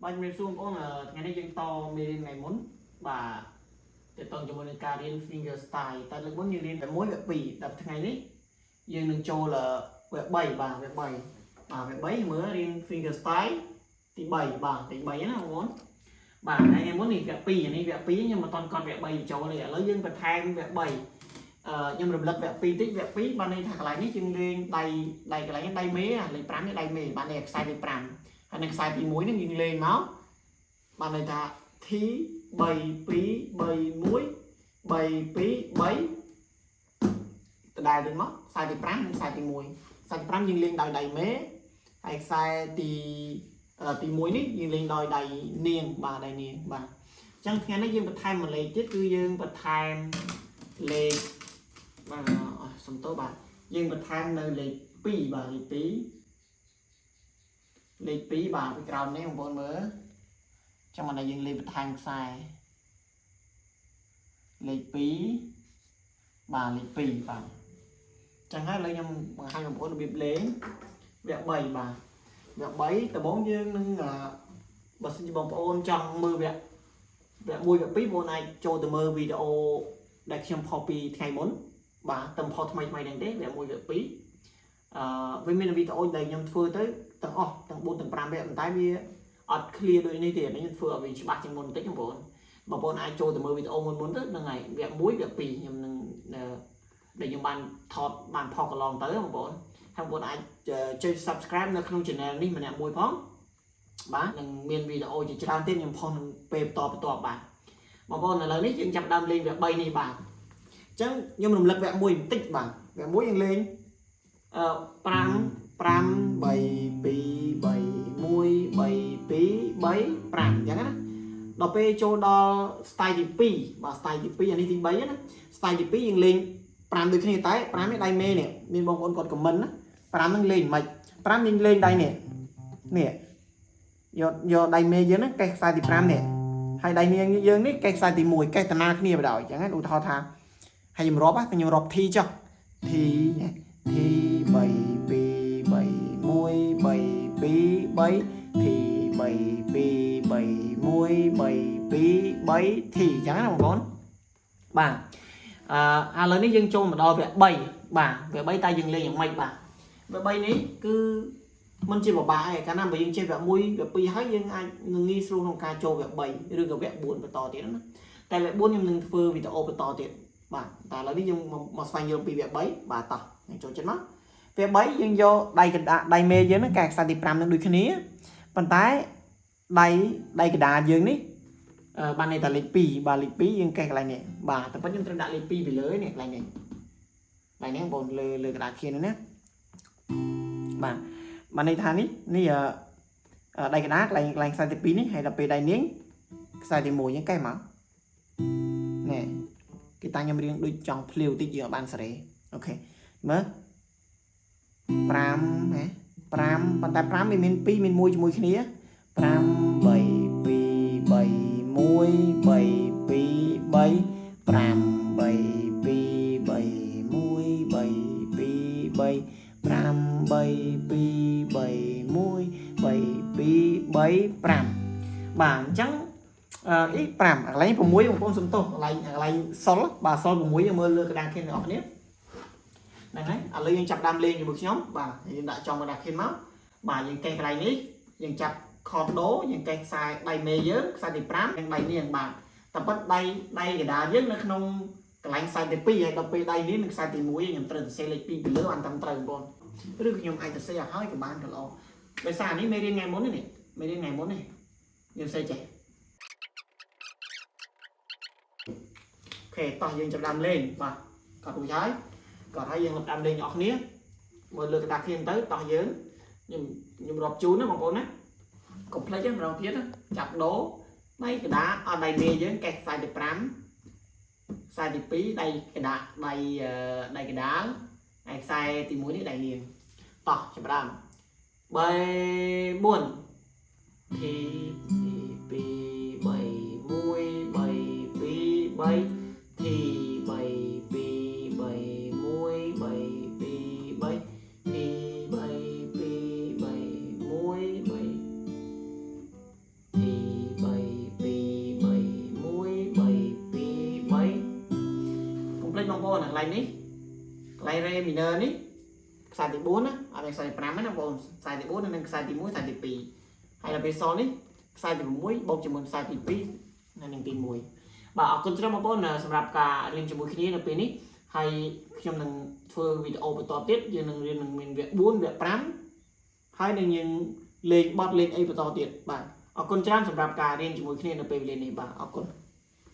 បាទជំរាបសួរបងប្អូនថ្ងៃនេះយើងតមេរៀនថ្ងៃមុនបាទទាក់ទងជាមួយនឹងការរៀន finger style តែលើកមុនយើងរៀនតែ1វគ្គ2តែថ្ងៃនេះយើងនឹងចូលវគ្គ3បាទវគ្គ3បាទវគ្គ3មើលរៀន finger style ទី3បាទទី3ណាបងប្អូនបាទថ្ងៃមុននេះវគ្គ2នេះវគ្គ2ខ្ញុំមិនទាន់កត់វគ្គ3ចូលទេឥឡូវយើងបន្ថែមវគ្គ3ខ្ញុំរំលឹកវគ្គ2តិចវគ្គ2បានន័យថាកន្លែងនេះយើងលេងដៃដៃកន្លែងនេះដៃមេលេខ5នេះដៃមេបានន័យខ្សែលេខ5ហើយនៅខ្សែទី1នេះយើងលេងមកបានន័យថា T 3 2 3 1 3 2 3ដដែលវិញមកខ្សែទី5និងខ្សែទី1ខ្សែទី5យើងលេងដោយដៃមេហើយខ្សែទី1នេះយើងលេងដោយដៃនាងបាទដៃនាងបាទអញ្ចឹងថ្ងៃនេះយើងបន្ថែមមួយលេខទៀតគឺយើងបន្ថែមលេខបាទសំទោសបាទយើងបន្ថែមនៅលេខ2បាទលេខ2លេខ2បាទពីក្រោមនេះបងប្អូនមើលចាំមិនឲ្យយើងលេងបន្ថែមខ្សែលេខ2បាទលេខ2បាទចឹងហើយឥឡូវខ្ញុំបង្ហាញបងប្អូនរបៀបលេងវគ្គ3បាទវគ្គ3ដំបូងយើងនឹងបើសិនជាបងប្អូនចង់មើលវគ្គវគ្គ1វគ្គ2បងប្អូនអាចចូលទៅមើលវីដេអូដែលខ្ញុំផុសពីថ្ងៃមុនបាទតំផុសថ្មីថ្មីហ្នឹងទេវគ្គ1វគ្គ2វាមានវីដេអូដែលខ្ញុំធ្វើទៅទាំងអស់ទាំង4ទាំង5វគ្គប៉ុន្តែវាអត់ clear ដូចនេះទេខ្ញុំធ្វើឲ្យវាច្បាស់ជាងមុនបន្តិចបងប្អូនបងប្អូនអាចចូលទៅមើលវីដេអូមុនមុនទៅហ្នឹងហើយវគ្គ1វគ្គ2ខ្ញុំនឹងដែលខ្ញុំបានថតបានផុសកន្លងទៅបងប្អូនហើយបងប្អូនអាចចុច subscribe នៅក្នុង channel នេះម្នាក់មួយផងបាទនឹងមានវីដេអូជាច្រើនទៀតខ្ញុំផុសនឹងពេលបន្តបន្ទាប់បាទបងប្អូនឥឡូវនេះយើងចាប់ដើមលេងវគ្គ3នេះបាទអញ្ចឹងខ្ញុំរំលឹកវគ្គ1បន្តិចបាទវគ្គ1យើងលេង5 5 3 2 3 1 3 2 3 5អញ្ចឹងណាដល់ពេលចូលដល់ style ទី2បាទ style ទី2អានេះទី3ណា style ទី2យើងលេង5ដូចគ្នាតែ5នេះដៃមេនេះមានបងប្អូនគាត់ comment ណា5ហ្នឹងលេងមិន5យើងលេងដៃនេះនេះយកយកដៃមេយើងហ្នឹងកេះខ្សែទី5នេះហើយដៃនាងយើងនេះកេះខ្សែទី1កេះតាណាគ្នាបណ្ដោយអញ្ចឹងណាឧទាហរណ៍ថាហើយខ្ញុំរាប់ខ្ញុំរាប់ T ចុះ T T 3 2 3 1 3 2 3 T 3 2 3 1 3 2 3 T អញ្ចឹងណាបងប្អូនបាទអឺឥឡូវនេះយើងចូលមកដល់វគ្គ3បាទវគ្គ3តើយើងលេងយ៉ាងម៉េចបាទវគ្គ3នេះគឺមិនជាពិបាកទេកាលណាបើយើងចេះវគ្គ1វគ្គ2ហើយយើងអាចនឹងងាយស្រួលក្នុងការចូលវគ្គ3ឬក៏វគ្គ4បន្តទៀតណាតែវគ្គ4ខ្ញុំនឹងធ្វើវីដេអូបន្តទៀតបាទតែឥឡូវនេះយើងមកស្វែងយល់ពីវគ្គ3បាទតោះយើងចូលចិត្តមកវគ្គ3យើងយកដៃកណ្ដាលដៃមេយើងហ្នឹងកែខ្សែទី5នឹងដូចគ្នាប៉ុន្តែដៃដៃកណ្ដាលយើងនេះបានន័យថាលេខ2បាទលេខ2យើងកេះកន្លែងនេះបាទតែប៉ុតខ្ញុំត្រូវដាក់លេខ2ពីលើនេះកន្លែងនេះកន្លែងនេះបងលើលើកណ្ដាលខៀននេះណាបាទបានន័យថានេះនេះដៃកណ្ដាលកន្លែងកន្លែងខ្សែទី2នេះហើយដល់ពេលដៃនាងខ្សែទី1យើងកេះមកនេះគេតាខ្ញុំរៀងដូចចង់ភ្លាវតិចយើងអត់បានសេរីOK មើល5ហ៎5ប៉ុន្តែ5វាមាន2មាន1ជាមួយគ្នា5 3 2 3 1 3 2 3 5 3 2 3 1 3 2 3 5 3 2 3 1 3 2 3 5បាទអញ្ចឹងអី5កន្លែង6បងប្អូនសំទោសកន្លែងកន្លែងសុលបាទសុល6យើងមើលលើក្តារខៀនទាំងអស់គ្នាហ្នឹងហើយឥឡូវយើងចាប់ដើមលេងជាមួយខ្ញុំបាទយើងដាក់ចំក្តារខៀនមកបាទយើងកេះកន្លែងនេះយើងចាប់ខតដូយើងកេះខ្សែដៃមេយើងខ្សែទី5និងដៃនាងបាទតែប៉ុតដៃដៃកណ្ដាលយើងនៅក្នុងកន្លែងខ្សែទី2ហើយដល់ពេលដៃនេះនឹងខ្សែទី1ខ្ញុំត្រូវសរសេរលេខ2ពីលើបានត្រឹមត្រូវបងប្អូនឬខ្ញុំអាចសរសេរឲ្យហើយក៏បានក៏ល្អដោយសារនេះមេរៀនថ្ងៃមុននេះមេរៀនថ្ងៃមុននេះខ្ញុំសេចេះ OK តោះយើងចាប់ដើមលេងបាទកត់រួចហើយកត់ហើយយើងចាប់ដើមលេងអស់គ្នាមើលលើក្តារខៀនទៅតោះយើងខ្ញុំខ្ញុំរាប់ជូនណាបងប្អូនណាកុំភ្លេចទេម្ដងទៀតណាចាប់ដូដៃកដាអត់ដៃមេយើងកេះខ្សែទី5ខ្សែទី2ដៃកដាដៃដៃកដាលហើយខ្សែទី1នេះដៃនាងតោះចាប់ដើម3 4 T 2 3 1 3 2 3 T 3 2 3 1 3 2 3 T 3 2 3 1 3 ន្លែងនេះកន្លែង ré mineur នេះខ្សែទី4ណាអត់មានខ្សែទី5ទេណាបងប្អូនខ្សែទី4និងខ្សែទី1ខ្សែទី2ហើយដល់ពេល sol នេះខ្សែទី6បូកជាមួយខ្សែទី2និងទី1បាទអរគុណច្រើនបងប្អូនសម្រាប់ការរៀនជាមួយគ្នានៅពេលនេះហើយខ្ញុំនឹងធ្វើវីដេអូបន្តទៀតយើងនឹងរៀននឹងមានវគ្គ4វគ្គ5ហើយនឹងយើងលេងបទលេងអីបន្តទៀតបាទអរគុណច្រើនសម្រាប់ការរៀនជាមួយគ្នានៅពេលវេលានេះបាទអរគុណ។